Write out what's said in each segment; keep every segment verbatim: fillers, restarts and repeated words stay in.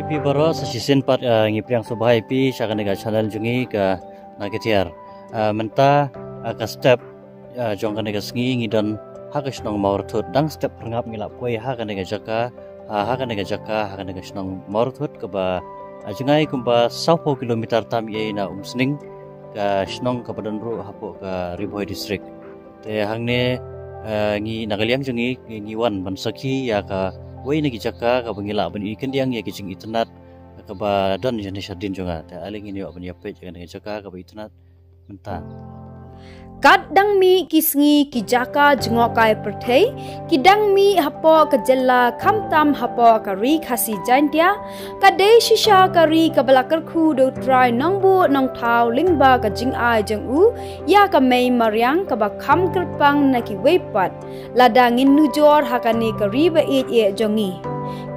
Phi baroh sa shisien pat, ah, ngi pdiang sngewbha ïa phi sha kane ka channel jong ngi ka Na Ki Tiar. Ah, mynta, ah, ka step, ah, jong kane ka sngi ngi don ha ka shnong Mawrythut, dang step pyrngap ngi la poi ha kane ka jaka, ah, ha kane ka jaka, ha kane ka shnong Mawrythut kaba, ah, jngai kumba sawphew kilometer tam ei na Umsning, ka shnong kaba don ruh hapoh ka Ri Bhoi District. Te hangne, eh, ngi na ka liang jong ngi, ngi, ngi wan ban sakhi ïa kawei na ki jaka kaba ngi lah ban ïohi khyndiat ïa ki jingitynnad kaba don shane shadien jong nga. Te ale ngin ïoh ban ïa peit ïa kane ka jaka kaba itynnad mynta. Kat dang mih ki sngi ki jaka jngohkai pyrthei ki dang mih hapoh ka jylla khamtam hapoh ka Ri Khasi Jaiñtia, ka dei shisha ka ri kaba la kyrkhu da U Trai Nongbuh Nongthaw lyngba ka jingai jong u ïa ka mei mariang kaba kham kyrpang na kiwei pat. Lada ngin nujor ha kane ka ri ba ïeit ïeit jong ngi,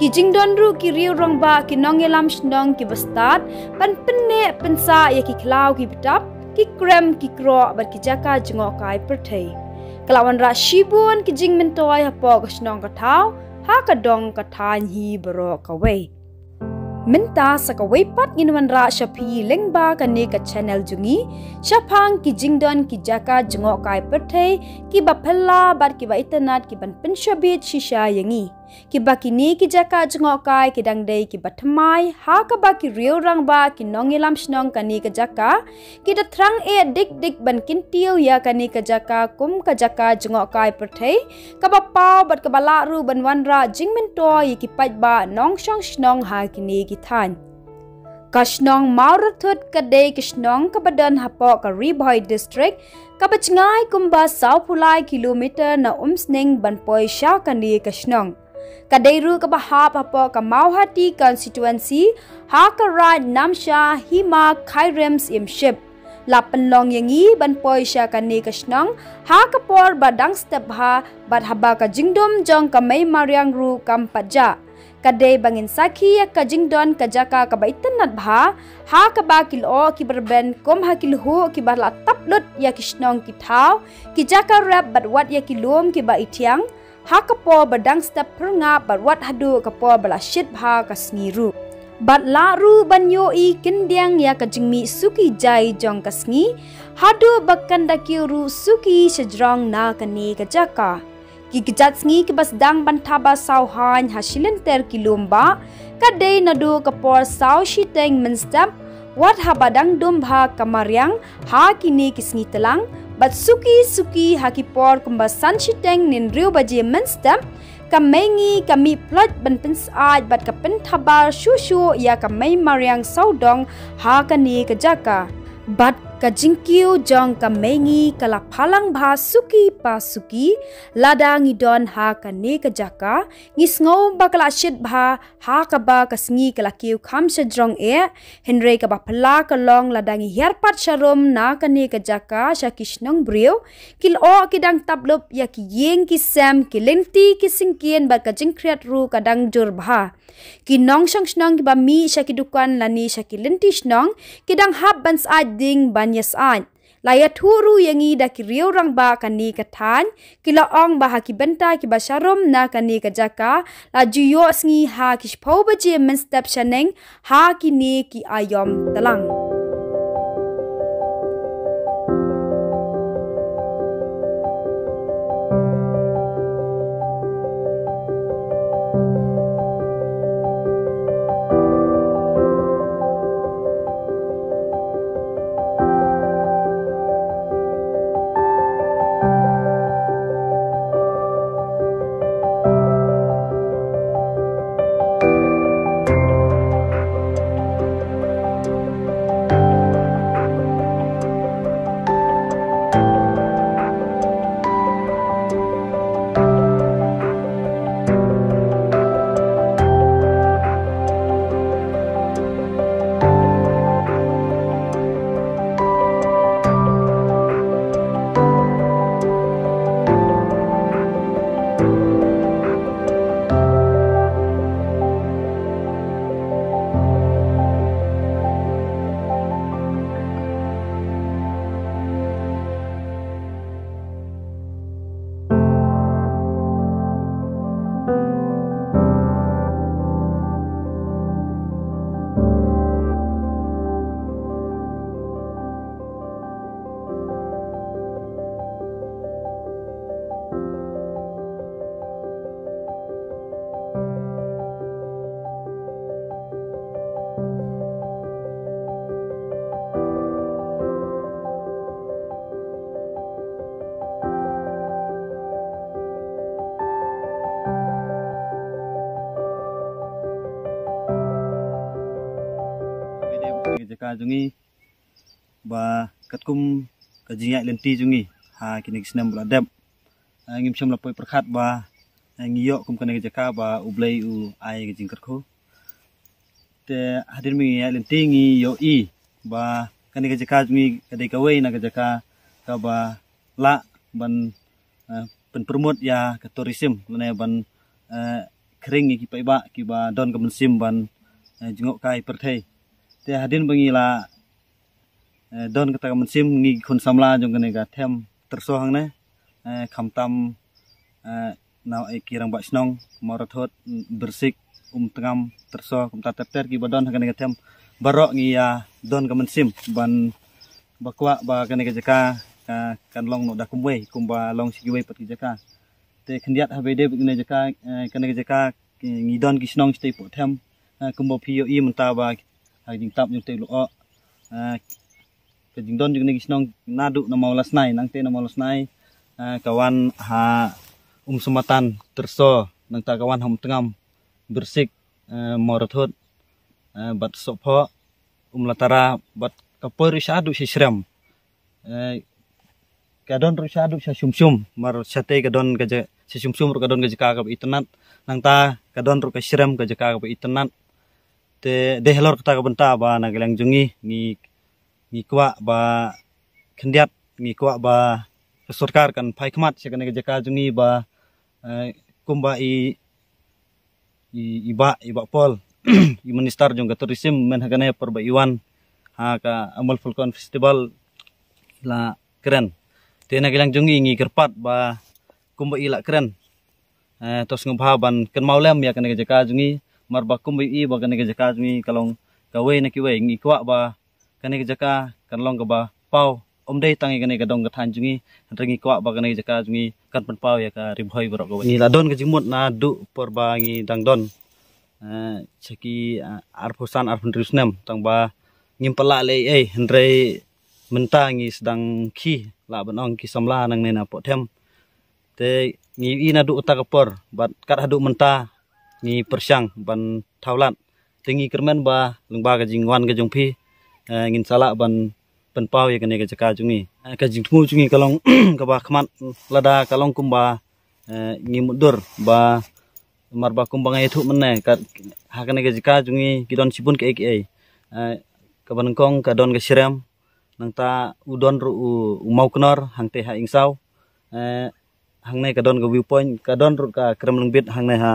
ki jingdon ruh ki riew rangbah, ki nongïalam shnong kiba stad ban pynneh pynsah ïa ki khlaw ki btap, ki krem ki kroh bad ki jaka jngohkai pyrthei. Ka la wanrah shibun ki jingmyntoi hapoh ka shnong ka thaw, ha ka dong ka thaiñ hi baroh kawei. Mynta sa kawei pat ngin wanrah sha phi lyngba kane ka channel jong ngi shaphang ki jingdon ki jaka jngohkai pyrthei kiba phylla bad kiba itynnad ki ban pynshah bit shisha ïa ngi. Kiba kine ki jaka jngohkai ki dang dei kiba thymmai, ha kaba ki riew rangbah, ki nongïalam shnong kane ka jaka ki da thrang eh dik dik ban kyntiew ïa kane ka jaka kum ka jaka jngohkai pyrthei kaba paw bad kaba lah ruh ban wanrah jingmyntoi ïa ki paidbah nongshong shnong ha kine ki thaiñ. Ka shnong Mawrythut ka dei ka shnong kaba don hapoh ka Ri Bhoi District, kaba jngai kumba sawphew lai kilometer na Umsning ban poi sha kane ka shnong. Ka dei ruh kaba hap hapoh ka Mawhati constituency, ha ka Raid Namsha, Hima, Khyrim, Syiemship. La pynlong ïa ngi ban poi sha kane ka shnong ha ka por ba dang step bha, bad haba ka jingdum jong ka mei mariang ruh kam pat jah. Ka dei ba ngin sakhi ïa ka jingdon ka jaka kaba itynnad bha, ha kaba ki lyoh kiba rben kum ha ki lhuh kiba la tap lut ïa ki shnong ki thaw, ki jaka rep bad wat ïa ki lum kiba ithiang, ha ka por ba dang step pyrngap bad wat haduh ka por ba la shit bha ka sngi ruh. Bad lah ruh ban ïohi khyndiat ïa ka jingmih suki jai jong ka sngi, haduh ba kan da kiew ruh suki shajrong na kane ka jaka. Ki kjat sngi kiba sdang ban thaba sawhaiñ ha shilynter ki lum bah, ka dei naduh ka por saw shiteng mynstep, wat haba dang dum bha ka mariang ha kine ki sngi tlang, bad suki suki ha ki por kumba san shiteng ne hynriew baje mynstep, ka mei ngi ka mih ploit ban pynsyaid bad ka pynthabar shuh shuh ïa ka mei mariang sawdong ha kane ka jaka. Bad ka jingkiew jong ka mei ngi ka la phalang bha suki pa suki, lada ngi don ha kane ka jaka, ngi sngew ba ka la shit bha, ha kaba ka sngi ka la kiew kham shajrong eh, hynrei kaba phylla ka long lada ngi hiar pat sharum na kane ka jaka sha ki shnong briew, ki lyoh ki dang tap lup ïa ki ïing ki sem, ki lynti ki syngkien bad ka jingkhriat ruh ka dang jur bha. Ki nongshong shnong kiba mih sha ki dukan lane sha ki lynti shnong, ki dang hap ban syaid ding ban ïa syaid. La ïathuh ruh ïa ngi da ki riew rangbah kane ka thaiñ, ki la ong ba ha ki bynta kiba sharum na kane ka jaka, la ju ïoh sngi ha ki shiphew baje mynstep shaneng, ha kine ki aïom tlang. jaka jong ngi, ba katkum ka jingïaid lynti jong ngi ha kine ki snem ba la dep, eh, ngim shym la poi pyrkhat ba, eh, ngi ïoh kum kane ka jaka ba U Blei u ai ka jingkyrkhu. Te hadien ba ngi ïaid lynti ngi ïohi ba kane ka jaka jong ngi ka dei kawei na ka jaka kaba lah ban, eh, pynpromote ïa ka tourism lane ban, eh, khring ïa ki paidbah kiba don ka mynsiem ban, eh, jngoh kai pyrthei. Te hadien ba ngi la, eh, don kata ka mynsiem, ngi khun samla jong kane ka them Tyrso hangne, eh, khamtam, eh, na, eh, ki rangbah shnong Mawrathut, Birsik, Umtngam, Tyrso, kumta ter ter kiba don ha kane ka them, baroh ngi ïa don ka mynsiem ban ba kwah ba kane ka jaka, ka, kan long noh da kumwei kumba long shi kiwei pat ki jaka. Te khyndiat haba ïadei bad kane ka jaka, eh, kane ka jaka, ki, ngi don ki shnong shatei poh them, eh, kumba phi ïohi mynta ba ha ka jingtap jong te u lyoh, eh, ka jingdon jong kine ki shnong naduh na Mawlasnai, nangta na Mawlasnai, eh, ka wan ha Umsymatan, Tyrso, nangta ka wan ha Umtngam, Birsik, eh, Mawrathut, eh, bad Sohphoh, Umlatara, bad ka poi ruh shaduh sha Syriem. Eh, ka don ruh shaduh sha Sumsum, mar shatei ka don ka ja-, sha Sumsum ruh ka don ka jaka kaba itynnat, nangta ka don ruh ka Syriem ka jaka kaba itynnat. Te dei halor kata ka bynta ba na ka liang jong ngi, ngi, ngi kwah ba khyndiat, ngi kwah ba ka sorkar kan phai khmat sha kane ka jaka jong ngi ba, eh, kumba i, i, i bah, i bah Paul, i minister jong ka tourism, mynta ha kane por ba i wan ha ka Amal Falcon Festival la kren. Te na ka liang jong ngi ngi kyrpad ba kumba i la kren, eh, to sngewbha ban kynmaw lem ïa kane ka jaka jong ngi, mar ba kumba i ba kane ka jaka jong ngi ka long kawei na kiwei, ngi kwah ba kane ka jaka kan long kaba paw, ym dei tang ïa kane ka dong ka thaiñ jong ngi, hynrei ngi kwah ba kane ka jaka jong ngi kan pynpaw ïa ka Ri Bhoi baroh kawei. Ngi la don ka jingmut naduh por ba ngi dang don, eh, sha ki, eh, arphew san arphew hynriew snem, tang ba ngim pat lah leh ei ei, hynrei mynta ngi sdang khie, lah ban ong, ki samla nangne na poh them. Te ngi ïohi naduh kata ka por bad kat haduh mynta ngi pyrshang ban thaw lad. Te ngi kyrmen ba lyngba ka jingwan ka jong phi, eh, ngin sa lah ban pynpaw ïa kane ka jaka jong ngi. Eh, ka jingthmu jong ngi ka long kaba khmat lada ka long kumba, eh, ngi mutdur ba mar ba kumba nga ïathuh mynne, ka, ha kane ka jaka jong ngi ki don shibun kiei kiei. Eh, kaba nyngkong ka don ka Syriem, nangta u don ruh u, u Mawknor hangtei ha Ingsaw. Eh, hangne ka don ka viewpoint, ka don ruh ka Krem Lyngbit hangne ha,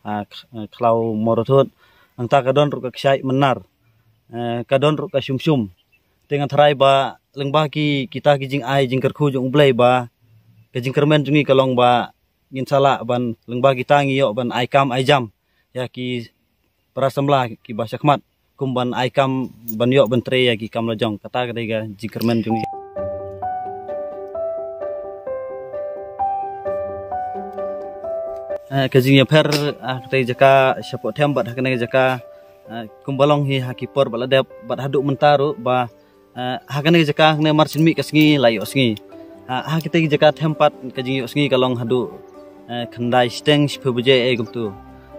ha K-, Khlaw Mawrathut. Nangta ka don ruh ka Kshaid Mynnar. Eh, ka don ruh ka Sumsum. Te nga tharai ba lyngba ki, kita ki jingai jingkyrkhu jong U Blei ba ka jingkyrmen jong ngi ka long ba ngin sa lah ban lyngba kita ngi ïoh ban ai kam ai jam ïa ki para samla kiba shakhmat, kum ban ai kam ban ïoh ban trei ïa ki kam lajong. Kata ka dei ka jingkyrmen jong ngi. Eh, ka jingïapher, ah, kata ka jaka shapoh them bad ha kane ka jaka, eh, kumba long hi ha ki por ba la dep bad haduh mynta ruh ba, eh, ha kane ka jaka hangne mar shen mih ka sngi la ïohsngi. Ha, ha kita ki jaka them pat ka jingïohsngi ka long haduh, eh, khyndai shiteng shiphew baje ei kumtu.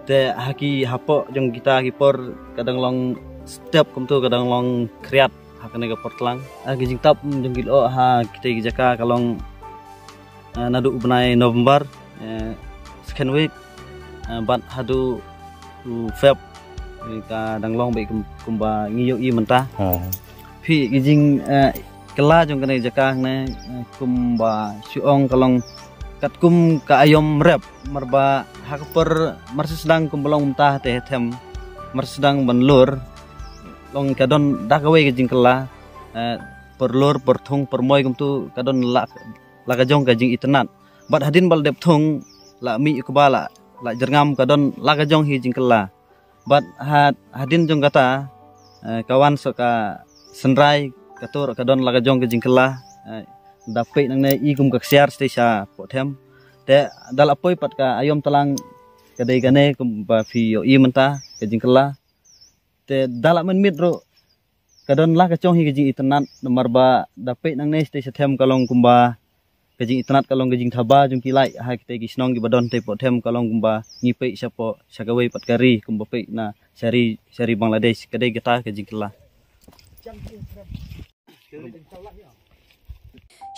Te ha ki hapoh jong kita ki por ka dang long step kumtu, ka dang long khriat ha kane ka por tlang. Ha ki jingtap jong ki lyoh ha kita ki jaka ka long, eh, naduh u bnai November, eh, second week, eh, bad haduh u Feb, eh, ka dang long beit kum-, kumba ngi ïohi mynta. Ha. Phi, ki jing, eh, kylla jong kane ka jaka hangne, eh, kumba shu ong ka long katkum ka aïom rep, mar ba ha ka por mar shu sdang kumba long mynta ha te ha them, mar shu sdang ban lur, long ka don da kawei ka jingkylla, eh, por lur, por thung, por moi kumtu ka don la, la ka jong ka jingitynnat. Bad hadien ba la dep thung, la mih u kba la, la jyrngam, ka don la ka jong hi jingkylla. Bad ha-, hadien jong kata, eh, ka wan sa ka synrai, kato ruh ka don la ka jong ka jingkylla, eh, da peit nangne i kum ka ksiar shatei shapoh them. Te da la poi pat ka aïom tlang ka dei kane kumba phi ïohi mynta ka jingkylla. Te da la mynmiet ruh ka don la ka jong hi ka jingitynnat, namar ba da peit nangne shatei sha them ka long kumba ka jingitynnat, ka long ka jingthaba jong ki lait ha kita ki shnong kiba don tei poh them, ka long kumba ngi peit shapoh sha kawei pat ka ri, kumba peit na sha ri, sha ri Bangladesh, ka dei kata ka jingkylla.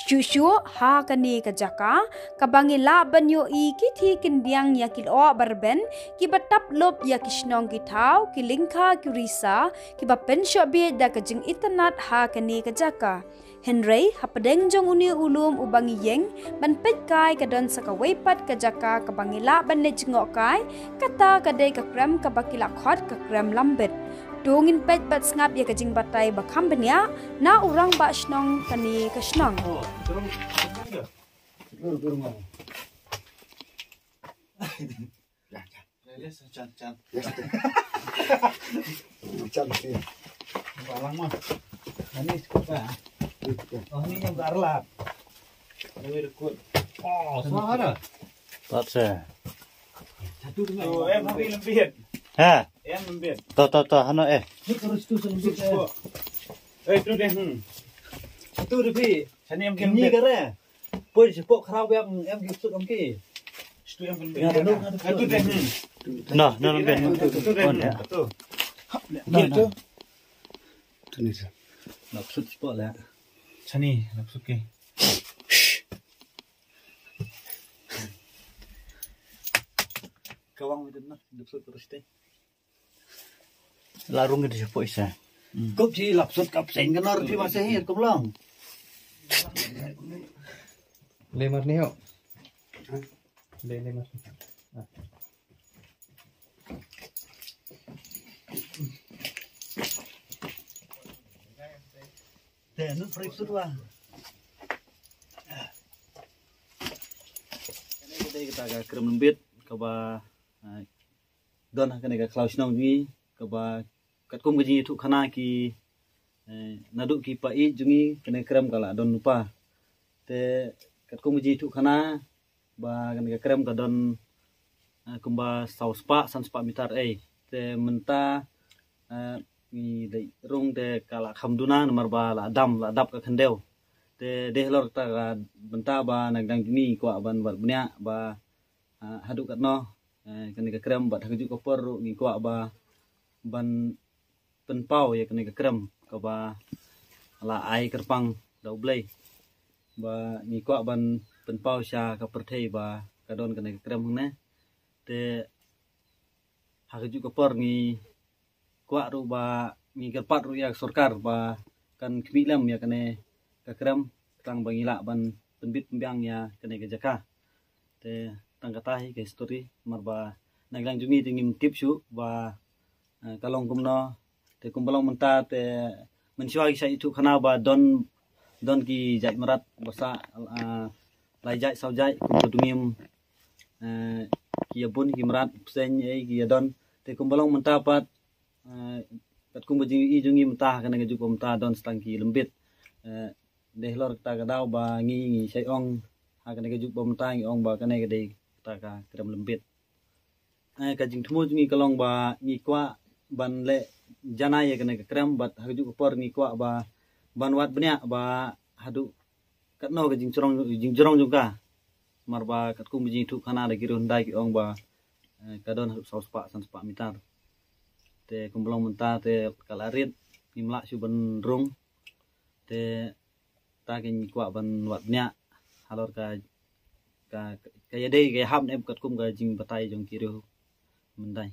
Shuh shuh ha kane ka jaka kaba ngi lah ban ïohi ki thikyndiang ïa ki lyoh ba rben kiba tap lup ïa ki shnong ki thaw, ki lyngkha ki risa kiba pynshoh bieit da ka jingitynnad ha kane ka jaka. Hynrei hapdeng jong une u lum uba ngi ïeng ban peit kai ka don sa kawei pat ka jaka kaba ngi lah ban leit jngoh kai, kata ka dei ka krem kaba ki la khot ka krem lambit. To ngin peit bad sngap ïa ka jingbatai ba kham bniah na u rangbah shnong kane ka shnong. Yes, chan, chan. Yes. Chan, yes. Balang mah. Ani cukup, ah. Oh, ini yang garlat. Ini rekut. Oh, suara. Tak sah. Satu dengan. Tu, em, tapi lembit. Ha? Em, lembit. To, to, to, hano, eh. Ini terus tu sembit, eh. Eh, tu deh, hmm. Satu deh, Pi. Sini em, ini lembit. Kare. Poi, si pok khraw em, em ki sut em ki. Sut em ki. Ya, tu deh, hmm. Nah, nah, lembit. Tu deh, hmm. Tu. Nah, tu. Tu ni tu. Nak sut si pok lah. Sini, nak sut ki. Kawang mi dun na, dup sut terus te. La rung gitu sepoi sa. Kup ji lap sut kap seng kenor di masa hi, kup long. Lemar ni ho. Le lemar. Te nu fresh sut wa. Kane ka dei kata ka krem lembit kaba, eh, don ha kane ka khlaw shnong jong ngi kaba katkum ka jingïathuh khana ki, eh, naduh ki paid jong ngi kane ka krem ka la don lypa. Te katkum ka jingïathuh khana ba kane ka krem ka don, eh, kumba saw spah, san spah mitar ei. Te mynta, eh, ngi dei rung te ka la kham duna namar ba la dam, la dap ka khyndew. Te dei halor kata ka bynta ba na kdang jong ngi kwah ban wad bniah ba, eh, haduh katno, eh, kane ka krem bad ha kajuh ka por ruh ngi kwah ba ban pynpaw ïa kane ka krem kaba la ai kyrpang da U Blei. Ba ngi kwah ban pynpaw sha ka pyrthei ba ka don kane ka krem hangne. Te ha kajuh ka por ngi kwah ruh ba ngi kyrpad ruh ïa ka sorkar ba kan khmih lem ïa kane ka krem tang ba ngi lah ban pynbit pynbiang ïa kane ka jaka. Te tang kata hi ka history namar ba na kdang jong ngi te ngim tip shuh ba, eh, ka long kumno. Te kumba long mynta te mynshuwa ki shah ïathuh khana ba don, don ki jait mrad ba sah, ah, lai jait saw jait kumba dungim, eh, ki ïa bun ki mrad pseng ei ki ïa don. Te kumba long mynta pat, eh, katkum ka jingïohi jong ngi mynta ha kane ka juk ba mynta don sa tang ki lembit. Eh, dei halor kata ka daw ba ngi, ngi shait ong ha kane ka juk ba mynta ngi ong ba kane ka dei kata ka krem lembit. Eh, ka jingthmu jong ngi ka long ba ngi kwah ban leh janai ïa kane ka krem bad ha kajuh ka por ngi kwah ba ban wad bniah ba haduh katno ka jingjrong, jingjrong jong ka. Namar ba katkum ka jingïathuh khana da ki riew hyndai ki ong ba, eh, ka don haduh saw spah san spah mitar. Te kumba long mynta te ka la rit ngim lah shuh ban rung. Te ta ki ngi kwah ban wad bniah halor ka, ka, ka ïadei ka ïahap ne em katkum ka jingbatai jong ki riew hyndai.